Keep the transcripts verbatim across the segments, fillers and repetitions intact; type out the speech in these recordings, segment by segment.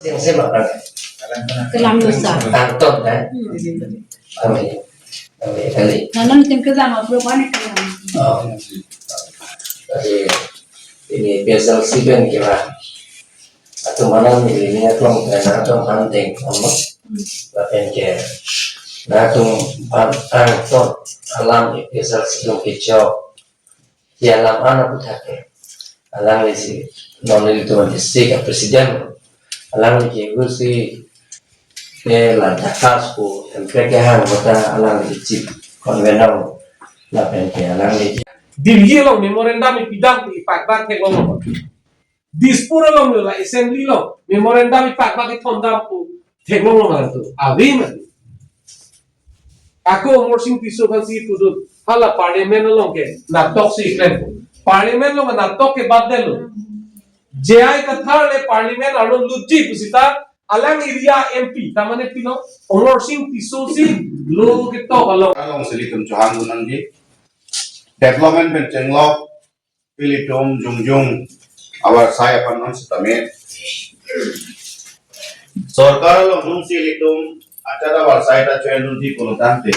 Sing sing apa? Kelam dosa. Tangtop kan? Hmm. Kami, kami, kami. Nanam sing ke jang apro panik kelam. Oh. Jadi ini biasa si ben kira. Atau mana ni ini atau mana atau hunting apa? Lapen ke na atum pan tangtop alam biasa si lung kechok. Ya alam anak puthak ke. Alangli si non nelitum district president. Alangli ke gu si ke la dakas ku M P kehang kota alangli chief convener lapen ke alangli ke. Delhi along memorandum ipidam ipakbak theklong. Dispur along la assembly along memorandum ipakbak ithondam pu theklong ma tu. Ave ma tu. Ako Amarsing Tisso aphan si pudun hala parliament along ke natok si klem. Parliament along natok ke bad detlo. J I Kathar le parliament arlo lutji pusita alang area M P tamane pilo Amarsing Tisso si lo ketok along. Along si ilitum chohang gunang di. Development pen chenglok ilitum jongjong avarsai aphan non sitame. Sorkar along nung si ilitum achat avarsai ta choyandun di pulotangte.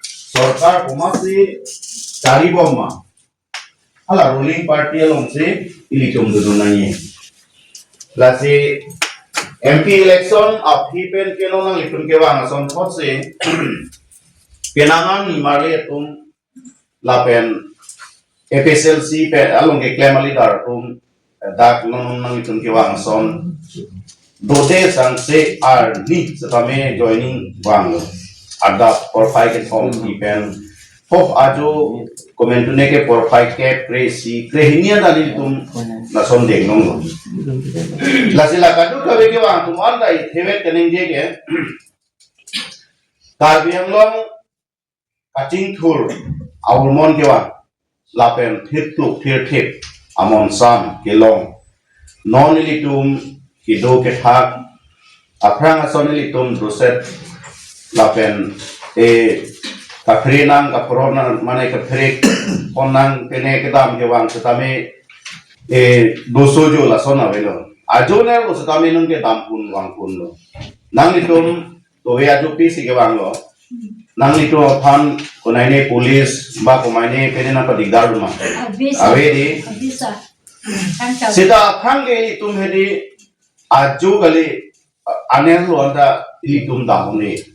Sorkar komatsi chari bom ma. Hala ruling party along si ilitum dodun nangji. Lasi M P election aphi pen ke non nanglitum kevang ason thotsi. Penang an nimarli atum lapen A P H L C pen along keklem a leader atum dak non nanglitum kevang ason dode sangse arni setame joining vanglo. Adap porphai kethom pen ho ajo komantu ne ke porphai kep kre-isi krehini an nelitum lason dengdunlo. Lasi la kadokave kevang atum an dai thevet kaningje ke Karbi Anglong kachingthur aurmon kevang lapen thirthuk thirthip amonsam kelong. Non ilitum kedo kethak aphrang ason ilitum doset lapen e kaphere nang kapro nang mane kaphere pon nang pene kedam kevang setame e dosojo lason avelo. Ajo nerlo setame nung kedam pun vang punlo. Nanglitum towe ajo pisi kevanglo. Nanglitum aphan konaine police ba komaine pene nangpadigdar ma. Abisa. Ave di. Abisa. Tangka. Sita aphan ke ilitum hedi ajo kali anerlo anta ilitum dahone.